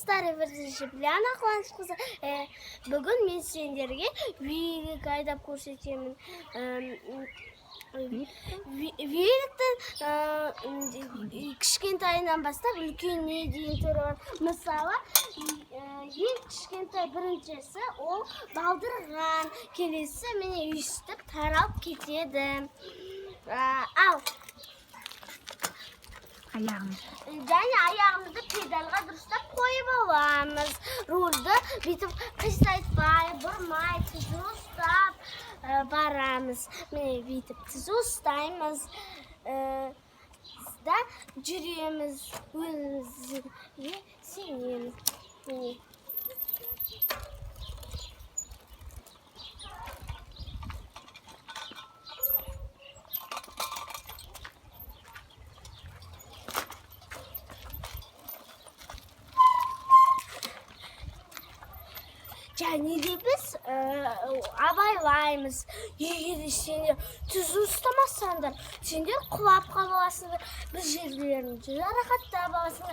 Достар, эфирде Лиана Қуанышқызы. Бүгін мен сендерге велик айдап көрсетемін. Великтің кішкентайынан бастап үлкеніне дейін түрі бар. Мысалы, ең кішкентай біріншісі ол балдырған, келесі міне өйстіп таралып кетеді. Ал Аяғымыз. Және аяғымызды педальға дұрыстап қойып аламыз. Рульді бүйтіп қисайтпай, бұрмай, түзу ұстап барамыз. Міне, бүйтіп түзу ұстаймыз. Да жүреміз, өзімізге сенеміз. Міне. Және де біз абайлаймыз. Егер де сендер түзу ұстамасаңдар, сендер құлап қаласыңдар, бір жерлеріңді жарақаттап аласыңдар.